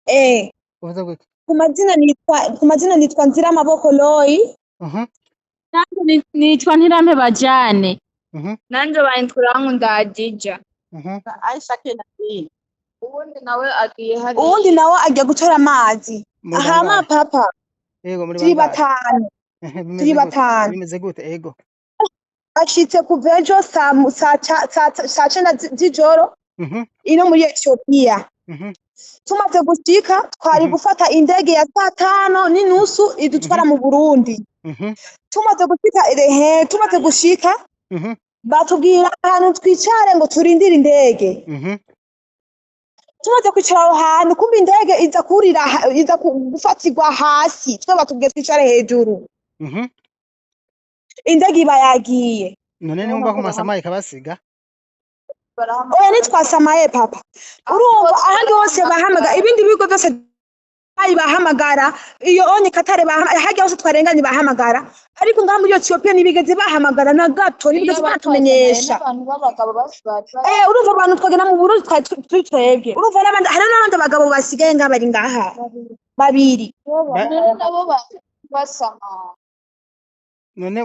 Eh, Uvuze gute? Ku mazina nitwa Nziramaboko Loyi. Nanje nitwa Ntirampeba Jane. Nanje banyitwa Ndadija. Aisha Kenani. Uwundi nawe agiye hariya. Uwundi nawe agiye gutora amazi. Muri Ahama bangahe? papa. Yego, muri Turi bangahe? batanu. Bimeze Turi gute? batanu. Bimeze gute? Ego. Bashitse kuva ejo saa 9 z'ijoro ino muri Ethiopia. Tumaze gushika, twari gufata indege ya saa 5:30 idutwara mu Burundi. Tumaze gushika ehe, tumaze gushika, batubwira ahantu twicare ngo turindire indege. Tumaze kwicara aho hantu, kumbe indege iza kurira iza gufatirwa hasi, twe batubwiye twicare hejuru. Indege iba yagiye. None ntiwumva ko mwasamaye ikabasiga? Oya, ntitwasamaye papa. Urumva, ahandi hose bahamagara, ibindi bigo byose bayi bahamagara, iyo onye Katare bahamagara, harya hose twarenganye bahamagara, ariko ngaha muri Ethiopia ntibigeze bahamagara na gato, ntibigeze banatumenyesha. N'abantu b'abagabo basi baza. Eh, urumva, abantu twagenda mu Burundi twari turi twebwe. Urumva, n'abandi, hariho n'abandi bagabo basigaye ngaha, bari ngaha babiri. Nabo basama. None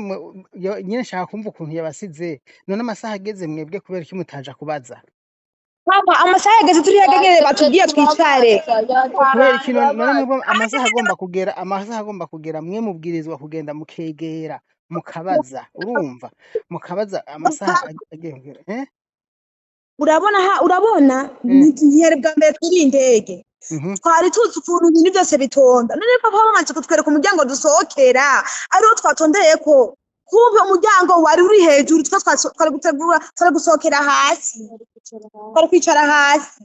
nyine nshaka kumva ukuntu yabasize. None amasaha ageze, mwebwe kubera iki mutaja kubaza? Papa, amasaha yageze turi hageze, batubwiye twicare. Kubera iki? None mwebwe amasaha agomba kugera, amasaha agomba kugera, mwe mubwirizwa kugenda mukegera mukabaza. Urumva, mukabaza amasaha agiye kugera, eh? Urabona ha, urabona, ntiyari bwa mbere turi indege. Twari tuzi ukuntu ibintu byose bitonda. None papa, bamaze kutwereka umuryango dusohokera, ariwo twatondeye, ko kumbe umuryango wari uri hejuru, twe twari gutegura, twari gusohokera hasi, twari kwicara hasi.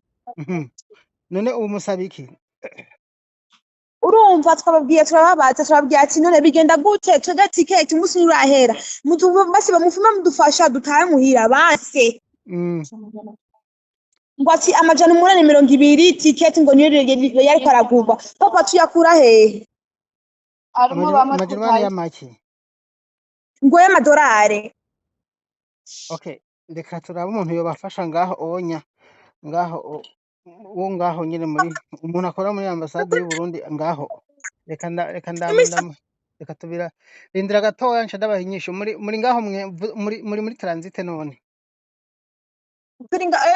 None ubu musaba iki? Urumva, twababwiye, turababaza, turababwira ati: "None bigenda gute? Twebwe tiketi umunsi nturahera, basi bamufume mudufasha dutahe muhira." Base ngo ati 820 tiketi, ngo niyo yariko aragurwa. Papa, tuyakura hehe? Harimo bamwe 800 tutazi. Y'amaki? Ngo y'amadorari. Okay, reka turabe umuntu yobafasha ngaho onya ngaho wo ngaho nyine, muri umuntu akora muri ambasade y'u Burundi ngaho. Reka nda reka ndam reka tubira, rindira gatoya, nca ndabaha inyishu. Muri ngaho mwe muri transit none? Turi ngaho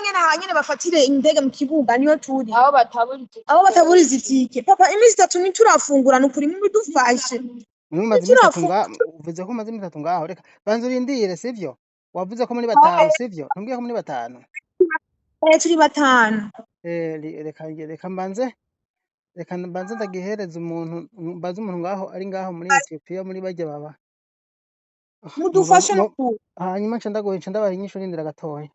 nyene, aha nyene bafatire indege mu kibuga, niyo turi. Aho bataburiza. Aho bataburiza itike. Papa, iminsi 3 ntiturafungura, nukuri mubidufashe. Muri mumaze iminsi 3 Ntiturafungura. ngaho? Uvuze ko umaze iminsi 3 ngaho. Reka banza urindire, sivyo? Wavuze ko muri batanu, sivyo? Ntumbwiye ko muri batanu? Eh, turi batanu. Eh, reka mbanze ndagihereza umuntu, mbaze umuntu ngaho ari ngaho muri Ethiopia, muri barya baba Mudufashe nukuri. Hanyuma nca ndaguha, nca ndabaha inyishu, rindira gatoya.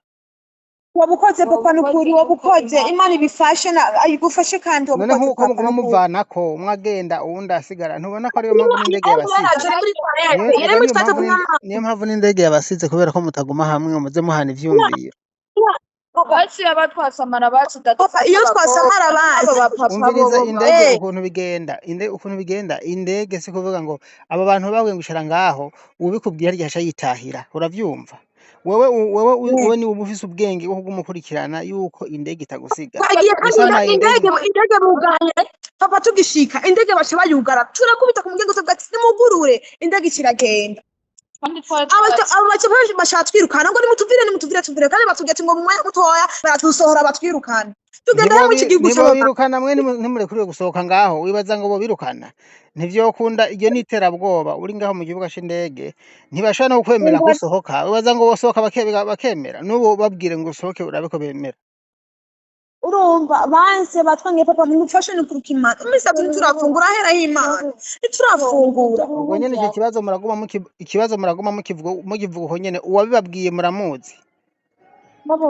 Wabukoze papa, nukuri wabukoze. Imana ibifashe na ayigufashe kandi. None Wabukoze nk'uko papa, muguma nukuri. muvanako, umwe agenda uwundi asigara, ntubona ko ariyo mpamvu n'indege yabasize? Yaraje muri Niyo toilette, yari erega muri niyo toilette mpamvu kunywa amazi. Niyo mpamvu n'indege yabasize, kubera ko mutaguma hamwe ngo muze muhana ivyumviro. Basi aba twasamara basi. Papa, iyo twasamara abo basi. bapapa Umviriza, bobo. indege ukuntu bigenda, ukuntu bigenda indege, si kuvuga ngo abo bantu babwiye ngo icara ngaho, uwubikubwiye harya aca yitahira. Uravyumva? Wewe niwe uba ufise ubwenge bwo kuguma ukurikirana yuko indege itagusiga. Twagiye kandi Usamaye indege. Indege bugaye papa. Tugishika, indege baca bayugara, turakubita ku muryango, tuvuga ati: "Nimugurure." Indege ikiragenda. Kandi twari Abo baca bashaka twirukana ngo: "Nimutuvire, nimutuvire, tuvire." Kandi batubwiye ati ngo mu mwanya mutoya baratusohora, batwirukana, tugenda muri iki gihugu cy'abagabo. Ntibobirukana, mwe ntimurekuriwe gusohoka ngaho. Wibaza ngo bobirukana? Ntivyokunda, iryo ni iterabwoba. Uri ngaho mu kibuga c'indege, ntibashobora no kukwemera ko usohoka. Wibaza ngo bosohoka bakemera? N'ubu babwire ngo usohoke, urabe ko bemera. Urumva, banse batwangiye. Papa, mufashe nukuruka Imana, iminsi 3 ntiturafungura, aheraho Imana ntiturafungura. Ubwo nyene ico kibazo muraguma ikibazo muraguma mukivuga uko nyene. Uwabibabwiye muramuzi?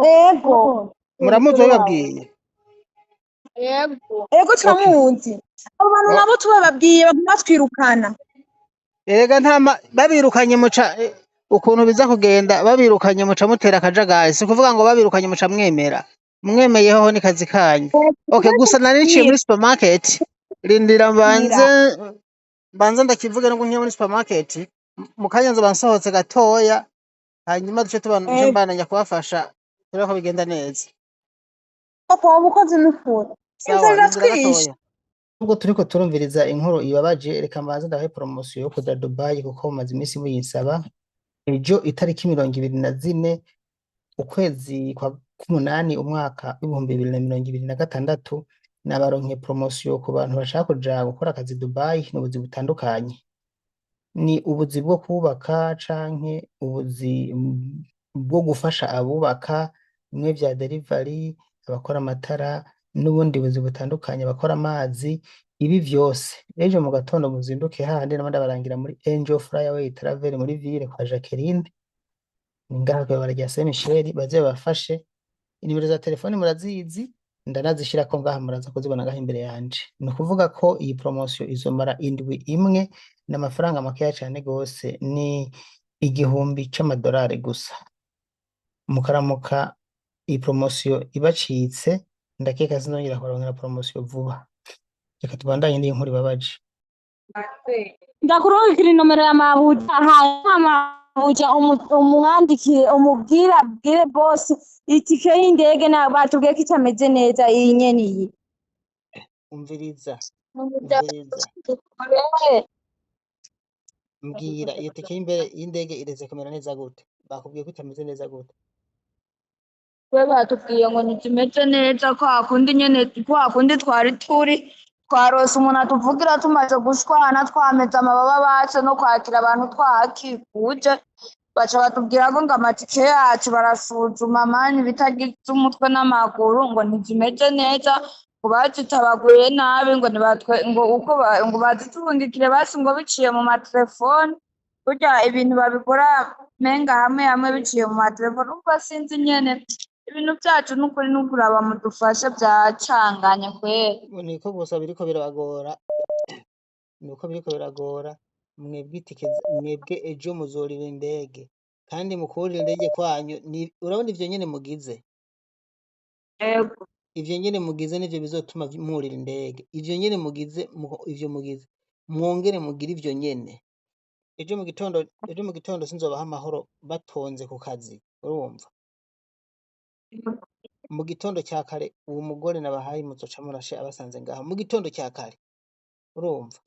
Ego. Muramuzi uwabibabwiye? Yego. Ego. Okay. Turamuzi abo bantu. Nabo tubababwiye baguma batwirukana. Erega nta babirukanye muca ukuntu biza kugenda, babirukanye muca mutera akajagari. Si ukuvuga ngo babirukanye muca mwemera. Mwemeye hoho ni kazi kanyu. Okay, gusa nari niciye muri supermarket, rindira mbanze ndakivuge nubwo nkiye muri supermarket. Mu kanya nzoba nsohotse gatoya, hanyuma duce tuba nce mbandanya kubafasha, turebe ko bigenda neza. Papa, wabukoze n'ukuri. Sawa, Inzara rindira iratwishe. gatoya. Nubwo turiko turumviriza inkuru ibabaje, reka mbanze ndabahe promosiyo yo kuja Dubai kuko mumaze iminsi muyinsaba. Ejo itariki 24 ukwezi kwa k'umunani umwaka w'2026 nabaronkeye promosiyo ku bantu bashaka kuja gukora akazi Dubai n'ubuzi butandukanye. Ni ubuzi bwo kubaka canke ubuzi bwo gufasha abubaka, bimwe vya delivery, abakora amatara n'ubundi buzi butandukanye, abakora amazi, ibi vyose. Ejo mu gatondo muzinduke hahandi nama ndabarangira muri Angel Flyaway Travel muri ville kwa Jacqueline, ni ngaha kw'ibarabara rya Saint Michel, baze babafashe. Inimero za telefoni murazizi, ndanazishirako ngaha muraza kuzibona ngaha imbere yanje. Ni ukuvuga ko iyi promosiyo izomara indwi imwe n'amafaranga makeya cane gose, ni 1000 c'amadolari gusa. Mukaramuka iyi promosiyo ibacitse, ndakeka sinzongera kubaronkera promosiyo vuba. Reka tubandanye n'iyi nkuru ibabaje. Ndakurungikira inomero ya mabuja, hanyuma mabuja umwandikire umubwire abwire bosi itike y'indege na batubwiye ko itameze neza iyi nyene iyi. Umviriza, umviriza. Mbwira, iyo tike y'imbere y'indege ireze kumera neza gute? Bakubwiye ko itameze neza gute? We batubwiye ngo ntitumeze neza kwa kundi nyene, kwa kundi twari turi twarose umuntu atuvugira tumaze gushwana twameze amababa bacu no kwakira abantu twahakikuje, baca batubwira ko ngo amatike yacu barasuzuma mani bitagize umutwe n'amaguru, ngo ntizimeze neza, ngo bazitabaguye nabi, ngo nibatwe ngo uko ngo baziturungikire basi ngo biciye mu matelefone, burya ibintu babikora menga hamwe hamwe biciye mu matelefone, urumva sinzi nyene ibintu byacu n'ukuri n'ukuraba mudufashe byacanganye kweri. Niko gusa biriko birabagora, nuko biriko biragora. Mwebwe itike, mwebwe ejo muzorira indege, kandi mu kurira indege kwanyu ni urabona ivyo nyene mugize. Yego. Ivyo nyene mugize nivyo bizotuma murira indege. Ivyo nyene mugize, ivyo mugize mwongere mugire ivyo nyene. Ejo mu gitondo, ejo mu gitondo sinzobaha amahoro batonze ku kazi, urumva? Mu gitondo ca kare uwo mugore nabahaye muzoca murashe abasanze ngaho mu gitondo ca kare, urumva?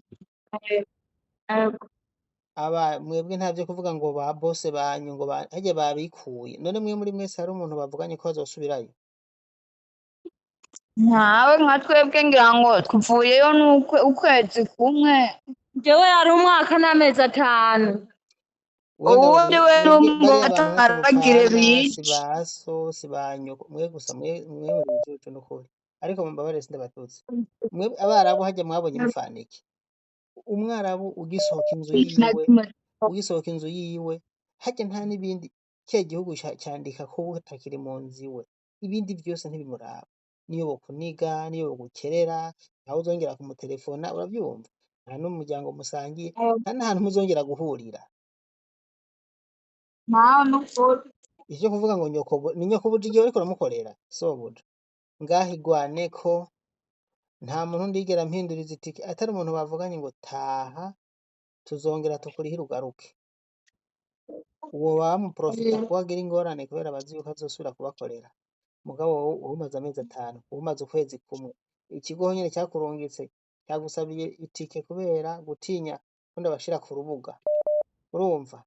Yego. Aba mwebwe nta vyo kuvuga ngo ba bose banyu ngo harya babikuye. None mwe muri mwese hari umuntu bavuganye ko bazosubirayo? Ntawe, nka twebwe ngira ngo tuvuyeyo n'ukwe ukwezi kumwe. Jewe yari umwaka n'amezi 5. Wenda Uwundi we mwebwe n'umwe bariya bantu ntacyo ataragire mupfana, si bice. ba so, si ba nyoko, mwe gusa mwe muri ibicucu n'ukuri. Ariko mumbabarire sindabatutse. Mwe abarabu harya mwabonye mupfana iki? Umwarabu ugisohoka inzu yiwe, ugisohoka inzu yiwe, harya nta n'ibindi, kiriya gihugu candika ko utakiri mu nzu iwe. Ibindi vyose ntibimuraba. Niyo bokuniga, niyo bogukerera, ntawe uzongera kumutelefona, uravyumva? Nta n'umuryango musangiye, nta n'ahantu muzongera guhurira. Ntawe n'ukuri. Ivyo kuvuga ngo nyoko ni nyokobuja igihe uriko uramukorera, sobuja. Ngaho igwaneko, nta muntu ndigera mpinduriza itike, atari umuntu bavuganye ngo taha, tuzongera tukurihire ugaruke. Uwo bamuprofita kuko agira ingorane kubera bazi yuko azosubira kubakorera. Mugabo wowe umaze amezi 5, umaze ukwezi kumwe, ikigo nyene cakurungitse cagusabiye itike kubera gutinya ko ndabashira ku rubuga, urumva?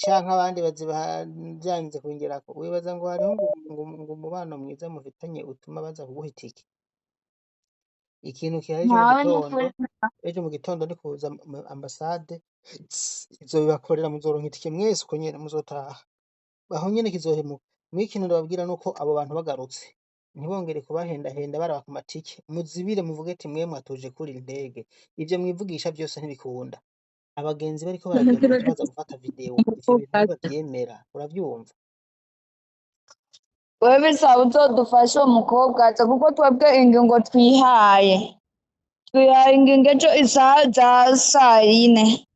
Canke abandi bazibaha vyanze kwinjirako, wibaza ngo hariho ngo umubano mwiza mufitanye utuma baza kuguha itike? Ikintu gihari ejo mu Ntawe gitondo, n'ukuri. ejo mu gitondo ni kuza mu ambasade izobibakorera, muzoronka itike mwese uko nyene muzotaha. Aho nyene kizohemuka. Mwe ikintu ndababwira nuko abo bantu bagarutse ntibongere kubahendahenda baraba ku matike, muzibire muvuge ati mwe mwatuje kurira indege, ivyo mwivugisha vyose ntibikunda. Abagenzi bariko baragenda baca baza gufata video, ivyo bintu ntibavyemera, uravyumva? Wewe bisaba uzodufashe uwo mukobwa aza, kuko twebwe ingingo twihaye ingingo ejo isaha za 4:00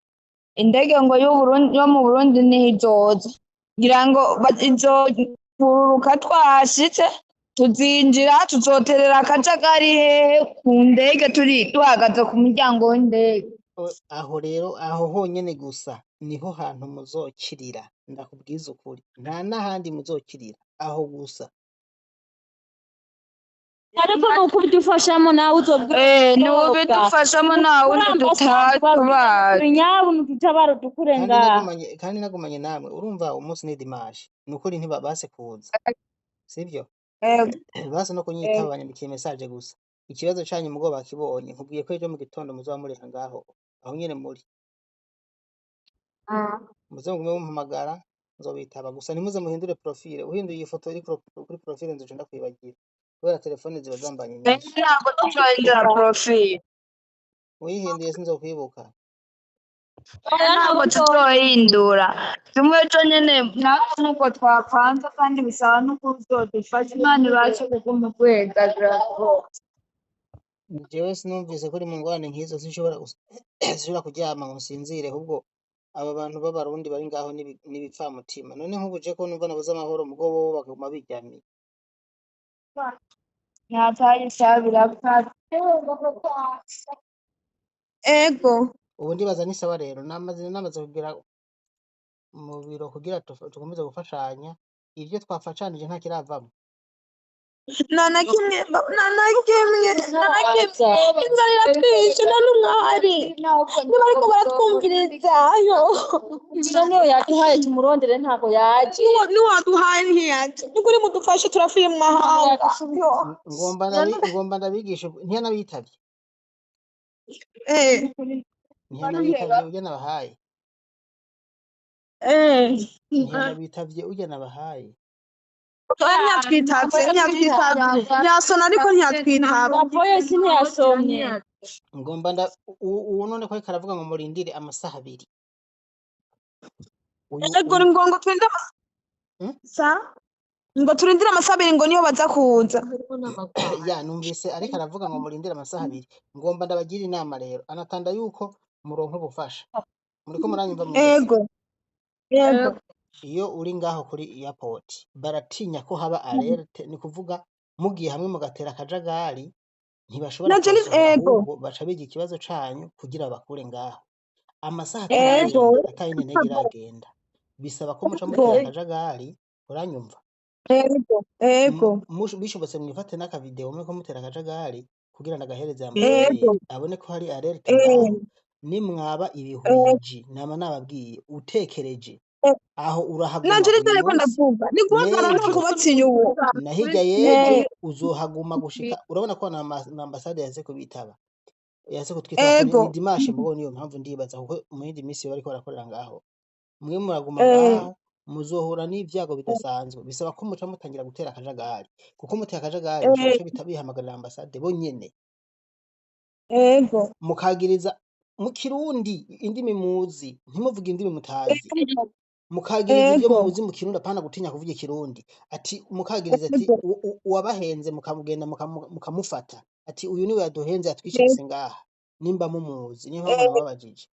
indege ngo y'Uburundi yo mu Burundi niho izoza, ngira ngo izokururuka twahashitse, tuzinjira tuzoterera akajagari hehe ku ndege turi duhagaze ku muryango w'indege. Aho rero aho honyene gusa niho hantu muzokirira, ndakubwiza ukuri, nta n'ahandi muzokirira, aho gusa. Ariko ni ukubidufashamo nawe uzobwira Ni umukobwa. ubidufashamo nta Kuri wundi ambasade babwire dutatubaye. nyabu ntutabara dukure Kandi ngaha. nagumanye, kandi nagumanye namwe. Urumva umunsi ni dimanche, ni ukuri ntibabase kuza, sivyo? Ego. Base no kunyitaba, banyandikiye message gusa. Ikibazo canyu mugo bakibonye, nkubwiye ko ejo mu gitondo muzoba muri ngaho aho nyene muri, muze mugume mumpamagara, nzobitaba. Gusa ntimuze muhindure profile. Uhinduye iyi foto iri kuri profile nzoca ndakwibagira, kubera telefone ziba zambanye nyinshi. Ntabwo tuzohindura profile. Uyihinduye sinzokwibuka. Ntabwo tuzohindura tumwe co nyene natwe nuko twapanze, kandi bisaba nuko uzodufasha. Imana ibashe kuguma guheza. Jewe sinumvise ko uri mu ngorane nk'izo, sinshobora kuryama ngo nsinzire. Ahubwo aba bantu b'Abarundi bari ngaho n'ibipfamutima. None nk'ubu je ko numva nabuze amahoro, mugo bobo baguma biryamiye. Ntatarisabira. Ego. Ubu ndibaza ni sawa rero, namaze kugera mu biro kugira tukomeze gufashanya. Ivyo twafashanije nta kiravamo. Nta na kimwe, nta na kimwe, nta na kimwe. Inzara iratwishe, nta n'umwe ahari. Niba ariko baratwumviriza yo. Ivyo niyo yaduhaye, tumurondere, ntabwo yaje. Niwaduhaye ntiyaje. Nukuri mudufashe, turapfuye mu mahanga. Yo. Ngomba ndabigisha, ntiyanabitavye. Ntiyanabitavye urya nabahaye. Ntiyanabitavye urya nabahaye. Oya, ntiyatwitavye, ntiyatwitavye, ntiyasona, ariko ntiyatwitaba. Voice ntiyasomye. Ngomba nda uwo none ko ariko aravuga ngo murindire amasaha 2. Uyu Ego. Uyu Ngo turinde sa ngo turindire amasaha 2, ngo niyo baza kuza. Ya, numvise ariko aravuga ngo murindire amasaha 2. Ngomba ndabagira inama rero anatanda yuko muronka ubufasha. Muriko muranyumva mwese? Ego, ego. Iyo uri ngaho kuri airport baratinya ko haba alerte, ni kuvuga mugiye hamwe mugatera akajagari ntibashobora Naje ni kubasohora. Ego. Ahubwo baca biga ikibazo canyu kugira bakure ngaho amasaha Ego. atararenga, atayindi ntege iragenda. Bisaba ko muca mutera akajagari, uranyumva? Ego, ego. Bishobotse mwifate n'akavideo muriko mutera akajagari kugira ndagahereze ambasaderi abone ko hari alerte ngaho. Nimwaba ibihwiji, nama nababwiye, utekereje aho urahaguma Nanje uyu nivyo ariko munsi ndavuga, ni guhagarara nta n'ejo kubatinya ubu. Na hirya y'ejo uzohaguma gushika. Urabona ko na ambasade yanse kubitaba, yanse kutwitaba ko ni dimanche. Mugo niyo mpamvu ndibaza, kuko mu yindi minsi bariko barakorera ngaho, mwe muraguma ngaho muzohura n'ivyago bidasanzwe. Bisaba ko muca mutangira gutera akajagari, kuko mutera akajagari bashobora guca bihamagarira ambasade bonyene. Mukagiriza mu Kirundi, indimi muzi, ntimuvuge indimi mutazi. Mukagiriza ivyo muzi mu Kirundi, apana gutinya kuvuga Ikirundi. Ati mukagiriza ati uwabahenze, mukamugenda mukamufata, ati uyu niwe yaduhenze, yatwicaritse ngaha. Nimba mumuzi, niyo mpamvu nababajije,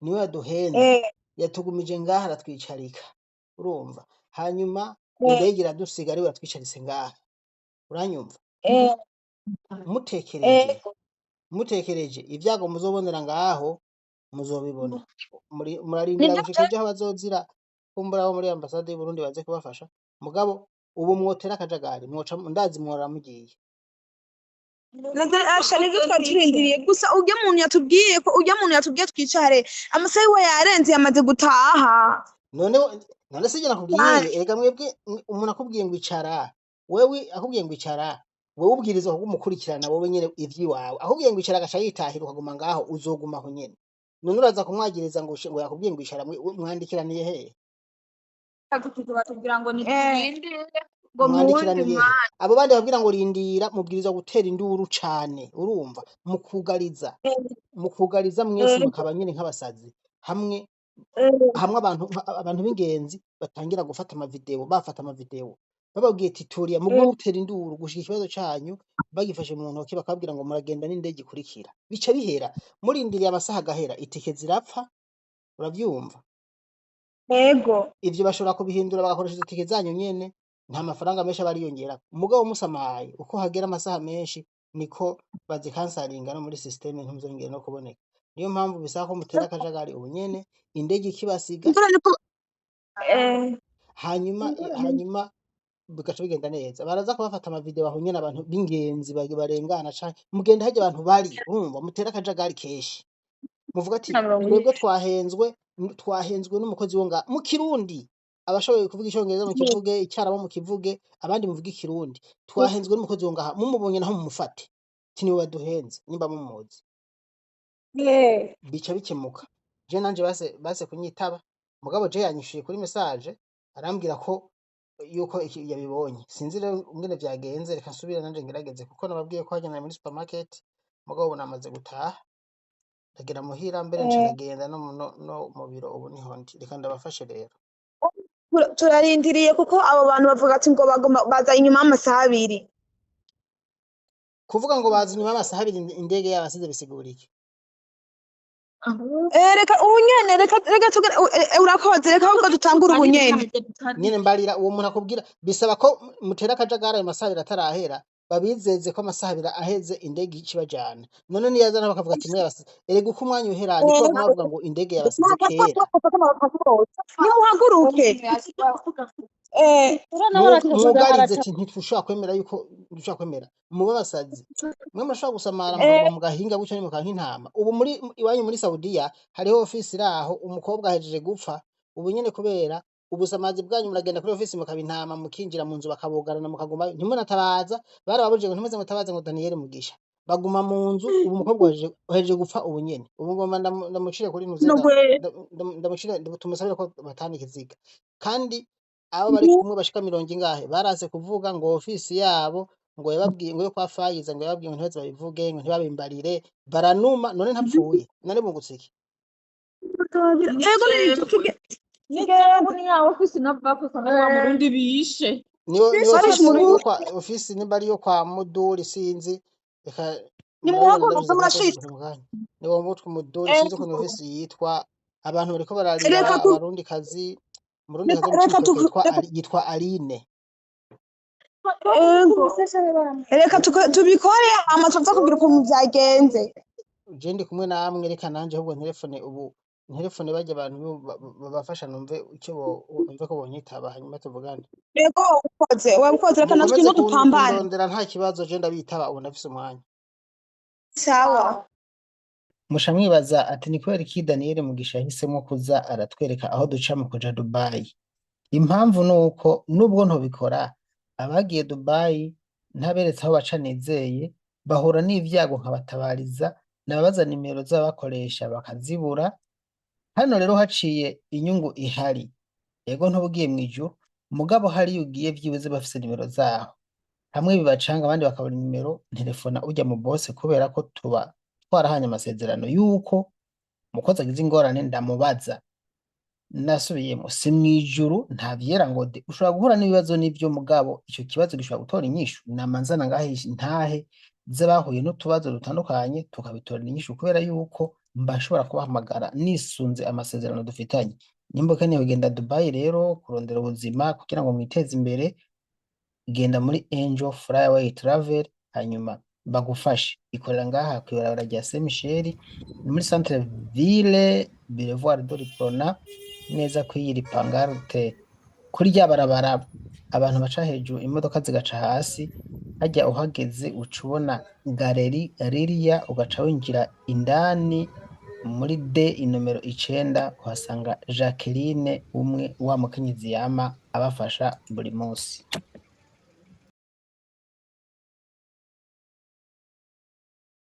niwe yaduhenze, yatugumije ngaha, aratwicarika, urumva? Hanyuma indege iradusiga, ariwe yatwicaritse ngaha, uranyumva? Mutekereje, mutekereje ibyago muzobonera ngaho, muzobibona. Murarindira Nibyo. gushika ejo aho bazozira, kumbura abo muri ambasade y'Uburundi baze kubafasha. Mugabo ubu mwotera akajagari, mwoca ndazi mworora mugiye. Asha, nivyo twari turindiriye gusa. Urya muntu yatubwiye ko, urya muntu yatubwiye twicare, amasaha yiwe yarenze, yamaze gutaha. None sije nakubwiye, erega mwebwe umuntu akubwiye ngo icara, wewe akubwiye ngo icara, wewe ubwirizwa kugumukurikirana wowe nyene ivy'iwawe. Akubwiye ngo icara agaca yitahira, ukaguma ngaho, uzoguma aho nyene. None uraza kumwagiriza ngo yakubwiye ngo icara, mwandikiraniye hehe? Batubwira ngo niturindire ngo mu wundi Mwandikiraniye he? mwanya. Abo bandi babwira ngo rindira, mubwirizwa gutera induru cane, urumva? Mukugariza, mukugariza mwese, mukaba nyene nk'abasazi hamwe hamwe. Abantu b'ingenzi batangira gufata amavideo, bafata amavideo, bababwiye ati turiya mugume mutera induru gushika ikibazo canyu bagifashe mu ntoki, bakababwira ngo muragenda n'indege ikurikira. Bica bihera murindiriye amasaha agahera, itike zirapfa, uravyumva? Ego. Ivyo bashobora kubihindura bagakoresha izo tike zanyu nyene, nta mafaranga menshi aba ariyongerako. Mugabo musamaye, uko hagera amasaha menshi niko bazikansaringa no muri systeme, ntimuzongere no kuboneka. Niyo mpamvu bisaba ko mutera akajagari ubu nyene, indege ikibasiga. Imvura niko Hanyuma Bigaca bigenda neza. Baraza kubafata amavideo aho nyene, abantu b'ingenzi barengana canke mugenda harya abantu bari, urumva mutera akajagari kenshi. Muvuga ati Na mirongo twebwe twahenzwe, twahenzwe n'umukozi wo nga mu Kirundi. Abashoboye kuvuga Icongereza mukivuge, Icyarabu mukivuge, abandi muvuge Ikirundi. Twahenzwe n'umukozi wo ngaha, mumubonye naho mumufate. Ati niwe waduhenze nimba mumuzi. Bica bikemuka. Je nanje base kunyitaba, mugabo je yanyishuye kuri message arambwira ko yuko iki yabibonye. Sinzi rero ingene vyagenze, reka nsubire nanje ngerageze kuko nababwiye ko hajya muri supermarket, mugabo ubu namaze gutaha. Ndagera muhira mbere nca ndagenda no mu biro, ubu niho ndi. Reka ndabafashe rero. Turarindiriye kuko abo bantu bavuga ati ngo bagomba baza inyuma y'amasaha 2. Kuvuga ngo baza inyuma y'amasaha 2 indege yabasize bisigura iki? Reka ubu nyene, reka urakoze, reka ahubwo dutangure ubu nyene. Nyene mbarira uwo muntu akubwira, bisaba ko mutera akajagari ayo masaha 2 atarahera, babizeze ko amasaha 2 aheze indege ikibajana. None niyaza nabo bakavuga ati mwe yabasize, erega uko umwanya uhera niko baguma bavuga ngo indege yabasize kera. Nimuhaguruke. Mwugarize ati ntitushobora kwemera yuko dushobora kwemera muba abasazi. Mwe murashobora gusamara mukaguma mu gahinga gutyo nimuka nk'intama. Ubu muri iwanyu muri Saudiya hariho ofisi iraho, umukobwa ahejeje gupfa ubu nyene kubera ubusamazi bwanyu, muragenda kuri ofisi mukaba intama, mukinjira mu nzu bakabogarana, mukaguma ntimunatabaza. Barababujije ngo ntimuze mutabaze ngo Daniel Mugisha, baguma mu nzu. Ubu umukobwa ahejeje gupfa ubu nyene, ubu ngomba ndamucire kuri ntuze ndamucire tumusabire ko batana ikiziga. Kandi abo bari kumwe bashika mirongo ingahe barase kuvuga ngo ofisi yabo ngo yababwiye ngo yo kwa Fayiza ngo yababwiye ngo ntibaze babivuge, ngo ntibabimbarire, baranuma. None ntapfuye, none bungutse iki? Ego Ni ya ofisi navako usanga wa Murundi bishe. Niyo Barishe ofisi yo Umurundi. Kwa ofisi nimba ari yo kwa Muduri, sinzi, reka murabibona. Nimuhaguruke Ndabizi kuri murashitse. Facebook mu kanya ni wo mutwe Muduri, sinzi ukuntu ofisi yitwa. Abantu bariko bararira Reka tu abarundi kazi, umurundi reka kazi wo mu reka Cibitoke yitwa reka yitwa Aline. Ego. Reka tubikore hama tuza kubwira ukuntu vyagenze. Je ndi kumwe namwe, reka nanje ahubwo nterefone ubu, nterefone barya abantu babafasha, numve icyo numve ko bonyitaba, hanyuma tuvugane. Ego ukoze, wabikoze, reka natwe Mukomeze ino dupambane. kundondera nta kibazo, je ndabitaba ubu ndafise umwanya. Sawa. Musha mwibaza ati ni kubera iki Daniel Mugisha yahisemwo kuza aratwereka aho duca mu kuja Dubai? Impamvu ni uko nubwo ntobikora, abagiye Dubai ntaberetse aho baca nizeye, bahura n'ivyago nkabatabariza, nababaza nimero z'abakoresha bakazibura. Hano rero haciye inyungu ihari. Yego ntubugiye mw'ijuru, mugabo hariya ugiye vyibuze bafise nimero zaho. Hamwe bibacanga abandi bakabura nimero, nterefona ujya mu bose kubera ko tuba twarahanye amasezerano yuko umukozi agize ingorane ndamubaza. Nasubiyemo, si mw'ijuru, nta vyera ngo de. Ushobora guhura n'ibibazo n'ivyo, mugabo ico kibazo gishobora gutora inyishu. Nama nzana ngaha intahe z'abahuye n'utubazo dutandukanye tukabitorera inyishu, kubera yuko mba nshobora kubahamagara nisunze amasezerano dufitanye. Nimba ukeneye kugenda Dubai rero kurondera ubuzima kugira ngo mwiteze imbere, genda muri Angel Flyaway Travel hanyuma bagufashe. Ikorera ngaha kw'ibarabara rya Saint Michel, ni muri centre ville, Boulevard de l'Uprona, neza kw'iyiri pancarte kuri rya barabara abantu baca hejuru imodoka zigaca hasi. Harya uhageze uca ubona galeri ririya, ugaca winjira indani muri D inomero 9, uhasanga Jacqueline umwe wa mukenyezi yama abafasha buri munsi.